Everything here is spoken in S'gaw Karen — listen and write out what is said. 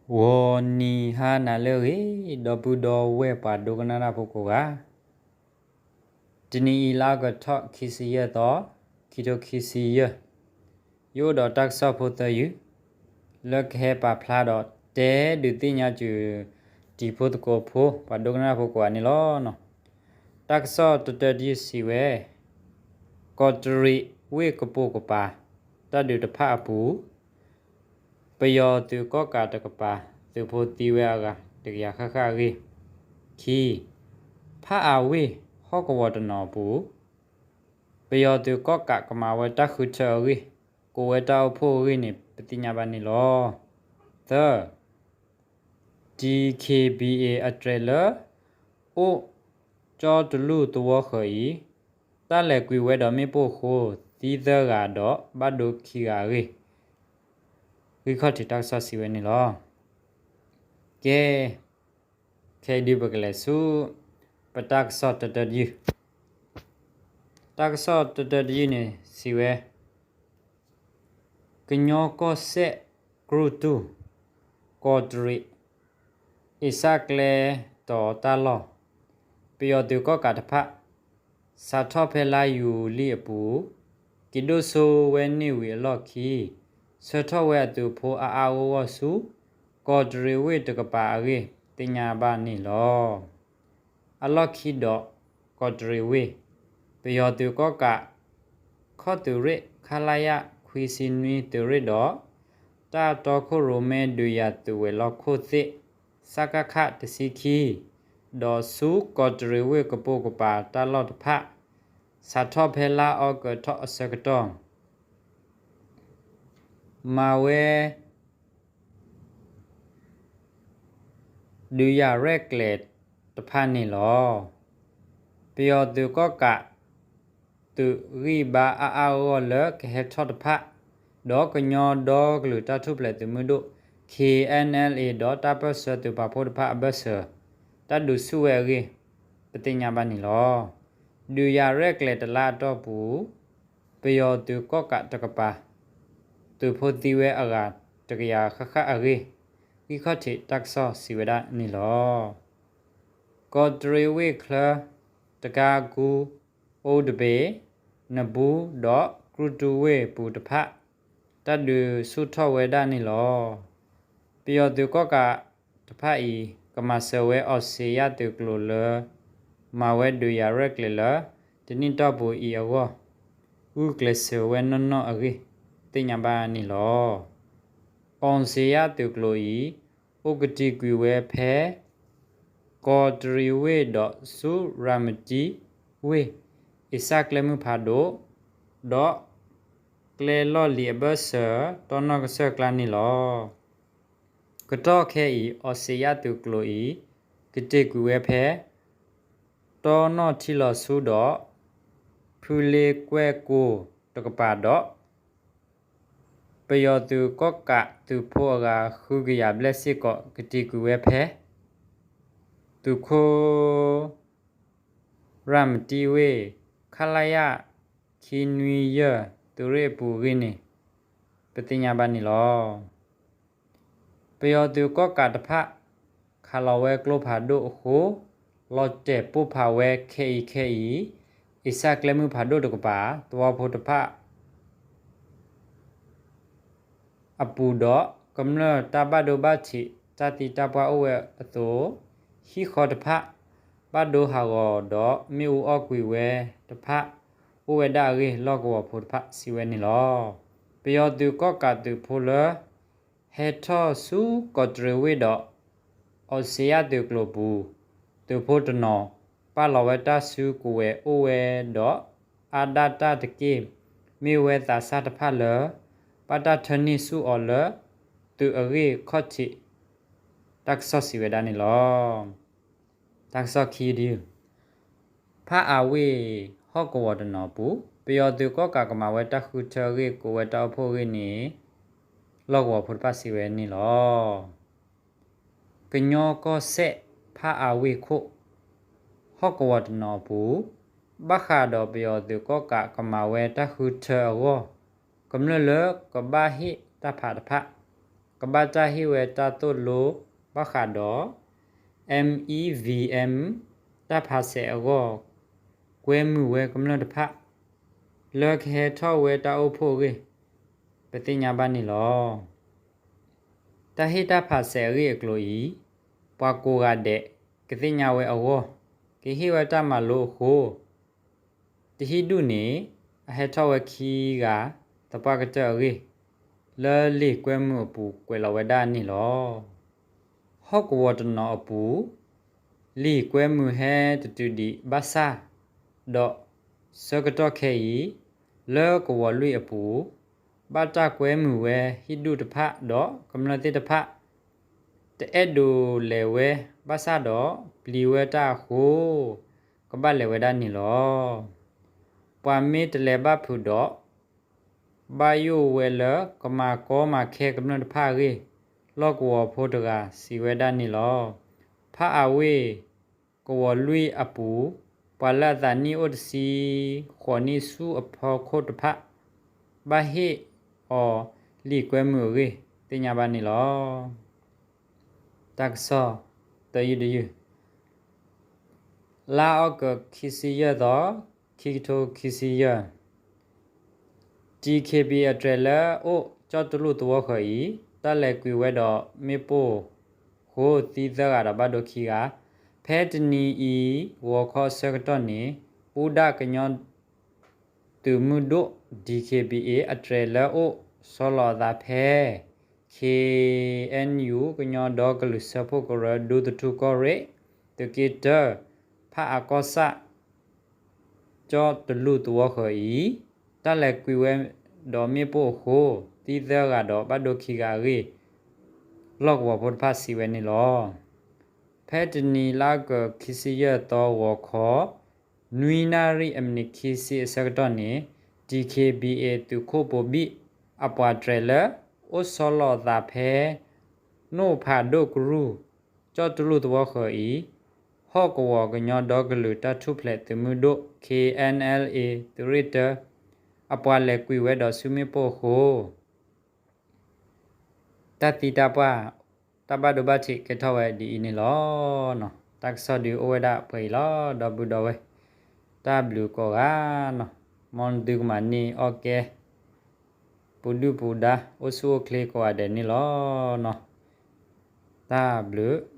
ဂီၤနံၤဟါနၤလၢအဂ့ၤ, ဒီပုၢ်ဒီဝဲၢ်ပှၤဒိကနၣ်တၢ်ဖိကိးဂၤ, တနံၤအံၤလါအီကူးထီၣ်ခံဆံယဲၢ်သီ, ခံထိခံဆံယဲၢ်, ယအိၣ်ဒီးတၢ်ကစီၣ်ဖိသၢယုၢ် လၢကဟဲပာ်ဖျါဒီးတဲဒုးသ့ၣ်ညါစၢၤ တံၤဖိသကိးဖိ ပှၤဒိကနၣ်တၢ်ဖိကိးဂၤန့ၣ်လီၤ. တၢ်ကစီၣ်တတၢတယုၢ်စံးဝဲ, ကီးတရံးဝ့ၢ်ကပိာ်ကပၤ တၢ်ဒုးတဖၣ်အပူၤ ပယီၤသုးကီၣ်ကးတကပၤ သုးဖိသံဝဲအဂၤ တကယၤဃၣ်ဃၣ်အဂ့ၢ်, ခံ, ဖၣ်အဝ့ၢ်ဟီၣ်ကဝီၤတနီၤအပူၤ ပယီၤသုးကီၣ်ကးကမၤဝဲတၢ်ဃုထၢအဂ့ၢ်, ကိးဝဲတၢ်အိၣ်ဖှိၣ်အဂ့ၢ်န့ၣ် ပသ့ၣ်ညါဘၣ်န့ၣ်လီၤ. သၢ, ဒံၣ်ခ့ၣ်ဘံၣ်အ့ၣ် အတြဲၤလၢ အိၣ်ကၠီတလူၢ်သဝီဃၢၤအံၤ တၢ်လဲၤကွံာ်ဝဲဒီးမ့ၣ်ပိၢ်အဃိ သံသၢဂၤဒီးဘၣ်ဒိခံဂၤအဂ့ၢ်, ဂံၢ်ခီၣ်ထံးတၢ်ကစီၣ်စံးဝဲန့ၣ်လီၤ. ကဲ, ခဲအံၤဒုးပကလဲၤဆူ ပတၢ်ကစီၣ်တတၢတယုၢ်, တၢ်ကစီၣ်တတၢတယုၢ်န့ၣ်စံးဝဲ, ကညီကီၢ်စဲၣ် ကြူၢ်တူၢ် ကီးတရံး အ့ၣ်စၣ်ကျဲတီၤတၢ်လီၢ်, ပယီၤသုးကီၣ်ကးတဖၣ် စးထီၣ်ဖဲလါယူၤလံအပူၤ က့ၤဒိၣ်စိဝဲန့ၢ်ဝံၤအလီၢ်ခံ ဆှၢထီၣ်ဝဲအသုးဖိအါအါဂီၢ်ဂီၢ်ဆူ ကီးတရံးဝ့ၢ်တကပၤအဂ့ၢ် သ့ၣ်ညါဘၣ်န့ၣ်လီၤ. အလီၢ်ခံဒီးကီးတရံးဝ့ၢ်, ပယီၤသုးကီၣ်ကး ခီၣ်သုးရ့ၣ် ခလရ ခွံဆံနွံသုးရ့ၣ်ဒီး တၢ်တီခိၣ်ရိၣ်မဲဒုးယၤသုးဝဲၤလီၢ်ခိၣ်သ့ၣ် စကခ တဆံခံ ဒီးဆူကီးတရံးဝ့ၢ်ကပိာ်ကပၤတၢ်လီၢ်တဖၣ် စးထီၣ်ဖဲလါအီကူးထီၣ်အဆၢကတီၢ် မၤဝဲ ဒုးယၤရဲၣ်ကျဲၤတဖၣ်န့ၣ်လီၤ. ပယီၤသုးကီၣ်ကး သုးဂံၢ်ဘါအါအါဂီၢ်ဂီၢ်လၢကဟဲထီၣ်တဖၣ် ဒီးကညီဒီကလုာ်တၢ်ထူၣ်ဖျဲးသုးမုၢ်ဒိၣ် ခ့ၣ်အဲၣ်ၣ်ၣ်ၣ်လ်ၣ်ဢ့ၣ် ဒီးတၢ်ပၢၢ်ဆၢသုးပာ်ဖှိၣ်တဖၣ်အဘၢၣ်စၢၤ တၢ်ဒုးဆူၣ်ဝဲအဂ့ၢ် ပသ့ၣ်ညါဘၣ်န့ၣ်လီၤ. ဒုးယၤရဲၣ်ကျဲၤတလါအတီၢ်ပူၤ ပယီၤသုးကီၣ်ကးတကပၤ သုးဖိသံဝဲအဂၤတကယၤဃၣ်ဃၣ်အဂ့ၢ် ဂံၢ်ခီၣ်ထံးတၢ်ကစီၣ်စံးဝဲဒၣ်န့ၣ်လီၤ. ကီးတရံးဝ့ၢ်ချၢ တကါကူ, အိတဘ့ၣ်, နဘူး ဒီးကြူၢ်တူၢ်ဝ့ၢ်ပူၤတဖၣ် တၢ်ဒုးဆူၣ်ထီၣ်ဝဲဒၣ်န့ၣ်လီၤ. ပယီၤသုးကီၣ်ကးတဖၣ်အံၤ ကမၤစၢၤဝဲအီစ့ၤယၣ်သုးကျိၤလၢ မၤဝဲဒုးယၤရဲၣ်ကျဲၤလၢ တနံၣ်တီၢ်ပူၤအံၤအဂီၢ် ဂုာ်ကျဲးစၢးဝဲနီၢ်နီၢ်အဂ့ၢ် သ့ၣ်ညါဘၣ်န့ၣ်လီၤ. အီစ့ၤယၣ်သုးကျိၤအံၤ အိၣ်ကတံာ်ကွံာ်ဝဲဖဲ ကီးတရံးဝ့ၢ်ဒီးဆူရၤမတံဝ့ၢ် အ့ၣ်စၣ်ကျဲမုၢ်ဖးဒိၣ် ဒီးကျဲလီၢ်လံၤအဘၢၣ်စၢၤ တီနီၣ်ကစၢၢ်ကျါန့ၣ်လီၤ. ကတီၢ်ခဲအံၤ အီစ့ၤယၣ်သုးကျိၤအံၤ ကတံာ်ကွံာ်ဝဲဖဲ တီနီၣ်ထံလီၤဆူဒီး ဖုလ့ကွဲၢ်ကိၢ်တကပၤဒီး ပယီၤသုးကီၣ်ကးသုးဖိအဂၤဃုကယၤဘျဲၣ်စ့ၢ်ကီး ကတံာ်ကွံာ်ဝဲဖဲ သုးခိၣ် ရၤမတံဝ့ၢ် ခလရ ခံနွံယဲၢ် သုးရ့ၣ်အပူၤအဂ့ၢ်န့ၣ် ပသ့ၣ်ညါဘၣ်န့ၣ်လီၤ. ပယီၤသုးကီၣ်ကးတဖၣ် ခးလီၤဝဲကျိဖးဒိၣ်အဃိ လီၤတဲာ်ပိၢ်ဖးဝဲခဲအံၤခဲအံၤ အ့ၣ်စၣ်ကျဲမုၢ်ဖးဒိၣ်တကပၤ သဝီဖိတဖၣ် အပူၤဒီး ကမျၢၢ်တၢ်ဘၣ်ဒိဘၣ်ထံး တၢ်သံတၢ်ပှၢ်အိၣ်ဝဲအသိး ဟံၣ်ဃီတဖၣ် ဘၣ်ဒိဟးဂီၤဒီးမ့ၣ်အူအီၣ်ကွံာ်ဝဲတဖၣ် အိၣ်ဝဲဒၣ်အဂ့ၢ် လီၢ်ကဝီၤဖိတဖၣ်စံးဝဲန့ၣ်လီၤ. ပယီၤသုးကီၣ်ကးသုးဖိလၢ ဟဲထီၣ်ဆူကီးတရံးဝ့ၢ်ဒီး အီစ့ၤယၣ်သုးကျိၤပူၤ သုးဖိတနီၤ ပာ်လီၤဝဲတၢ်စုကဝဲၤအိၣ်ဝဲဒီး အါဒၣ်တၢ်တက့ၢ် မ့ၢ်ဝဲသးစၢ်တဖၣ်လၢ ဘၣ်တၢ်ထၢနံၣ်ဆူၣ်အီၤလၢ သုးအဂ့ၢ်ခီၣ်ထံး တၢ်ကစီၣ်စံးဝဲဒၣ်န့ၣ်လီၤ. တၢ်ကစီၣ်ခံဒု ဖၣ်အဝ့ၢ်ဟီၣ်ကဝီၤတနီၤအပူၤ ပယီၤသုးကီၣ်ကးကမၤဝဲတၢ်ဃုထၢအဂ့ၢ် ကိးဝဲတၢ်အိၣ်ဖှိၣ်အဂ့ၢ်န့ၣ် လီၢ်ကဝီၤဖိတဖၣ်စံးဝဲန့ၣ်လီၤ. ကညီကီၢ်စဲၣ် ဖၣ်အဝ့ၢ်ခိၣ် ဟီၣ်ကဝီၤတနီၤအပူၤ ဘၣ်ဃးဒီးပယီၤသုးကီၣ်ကးကမၤဝဲတၢ်ဃုထၢအဂီၢ် ကမျၢၢ်လၢကဘၣ်ဟ့ၣ်တၢ်ဖးတဖၣ် ကဘၣ်တၢ်ဟ့ၣ်ဝဲတၢ်သိၣ်လိဘၣ်ဃးဒီး M E V M တၢ်ဖးစဲးအဂီၢ် ကွဲမုာ်ဝဲကမျၢၢ်တဖၣ် လၢကဟဲထီၣ်ဝဲတၢ်အိၣ်ဖှိၣ်အဂ့ၢ် ပသ့ၣ်ညါဘၣ်န့ၣ်လီၤ. တၢ်ဟ့ၣ်တၢ်ဖးစဲးအဂ့ၢ်အကျိၤအံၤ ပှၤကိးဂၤဒဲးကသ့ၣ်ညါဝဲအဂီၢ် ကဟ့ၣ်ဝဲတၢ်မၤလိအဃိ တဟံၣ်ဒူၣ်န့ၣ် အဟဲထီၣ်ဝဲခံဂၤသပှၢ်ကတၢၢ်အဂ့ၢ် လၢလံာ်ကွဲမုာ်အပူၤကွဲးလီၤဝဲဒၣ်န့ၣ်လီၤ. ဟီၣ်ကဝီၤတနီၤအပူၤ လံာ်ကွဲမုာ်ဟဲတတုၤဒံးဘၣ်ဆၣ် ဒီးဆၢကတီၢ်ခဲအံၤ လၢကဝီၤလွံၢ်အပူၤ ဘၣ်တၢ်ကွဲမုာ်ဝဲဟံၣ်ဒူၣ်တဖၣ်ဒီးကမျၢၢ်သ့ၣ်တဖၣ် တအဲၣ်ဒိးလဲၤဝဲဘၣ်ဆၣ်ဒီး ပျံၤဝဲတၢ်အဃိ ကဘၣ်လဲၤဝဲဒၣ်န့ၣ်လီၤ. ပှၤမ့ၢ်တလဲၤဘၣ်ဖုးဒီး ဘၣ်ယိၣ်ဝဲလၢကမၤကီမၤခဲကမျၢၢ်တဖၣ်အဂ့ၢ် လီၢ်ကဝီၤဖိတဂၤစံးဝဲဒၣ်န့ၣ်လီၤ. ဖးအဝ့ၢ်ကဝီၤလွံၢ်အပူၤ ပှၤလၢအသးနံၣ်အိၣ်တဆံဃိးနံၣ်ဆူအဖီခိၣ်တဖၣ် ဘၣ်ဟ့ၣ်အီၤလံာ်ကွဲမုာ်အဂ့ၢ် သ့ၣ်ညါဘၣ်န့ၣ်လီၤ. တၢ်ကစီၣ် တယုၢ်တယုၢ် လါအီကူး ခံဆံယဲၢ်သီ ခံကထိခံဆံယဲၢ် DKBA အတြဲၤလၢအိၣ်ကၠီၣ်တလူၢ်သဝီဃၢၤအံၤ တၢ်လဲၤကွံာ်ဝဲဒီးမ့ၣ်ပိၢ်အဃိ သံသၢဂၤဒီးဘၣ်ဒိခံဂၤ ဖဲတနံၤအံၤ ဂီၤခီအဆၢကတီၢ်န့ၣ် ပူဒၣ်ကညီ သုးမုၢ်ဒိၣ် DKBA အတြဲၤလၢအိၣ်ဆီလီၤအသးဖဲ KNU ကညီဒီကလုာ်စၢဖှိၣ်ကရၢ ဒူသထူကီၢ်ရ့ၣ် သုးက့တၢ ဖးအကီၢ်ဆၣ် ကၠီၣ်တလူၢ်သဝီဃၢၤအံၤ တၢ်လဲၤကွံာ်ဝဲဒီးမ့ၣ်ပိၢ်အဃိ သံသၢဂၤဒီးဘၣ်ဒိခံဂၤအဂ့ၢ် လီၢ်ကဝီၤဖိတဖၣ်စံးဝဲန့ၣ်လီၤ. ဖဲတနံၤလါအီကူး ခံဆံယဲၢ်သီ ဂီၤခီ နွံနၣ်ရံၣ်အမံးနံးခံဆံအဆၢကတီၢ်န့ၣ် DKBA သုးခိၣ်ပိဘံၣ် အပှၤတြဲၤလၢ အိၣ်ဆီလီၤအသးဖဲ နိၣ်ဖးဒိၣ်ကရူၢ် ကၠီၣ်တလူၢ်သဝီဃၢၤအံၤ ဟီၣ်ကဝီၤကညီဒီကလုာ်တၢ်ထူၣ်ဖျဲးသုးမုၢ်ဒိၣ် KNLA သုးရ့ၣ်တၢ အပှၤလဲၤကွံာ်ဝဲဒီးဆူမ့ၣ်ပိၢ်အဃိ တၢ်သံတၢ်ပှၢ် တၢ်ဘၣ်ဒိဘၣ်ထံးကဲထီၣ်ဝဲဒ်အံၤန့ၣ်လီၤ. တၢ်ကစီၣ်ဒုးအိၣ်ဝဲဒၣ်ပှဲၤအံၤလီၤ ဒီပုၢ်ဒီဝဲၢ်, တၢ်ဘျုးကိးဂၤနီၤ, မ်သုကမၤန့ၢ်အီၣ်ကဲ ပူၤဒုၣ်ပူၤဒါ အိၣ်ဆူၣ်အိၣ်ချ့ကိးဂၤဒဲးန့ၣ်လီၤ. တၢ်ဘျုး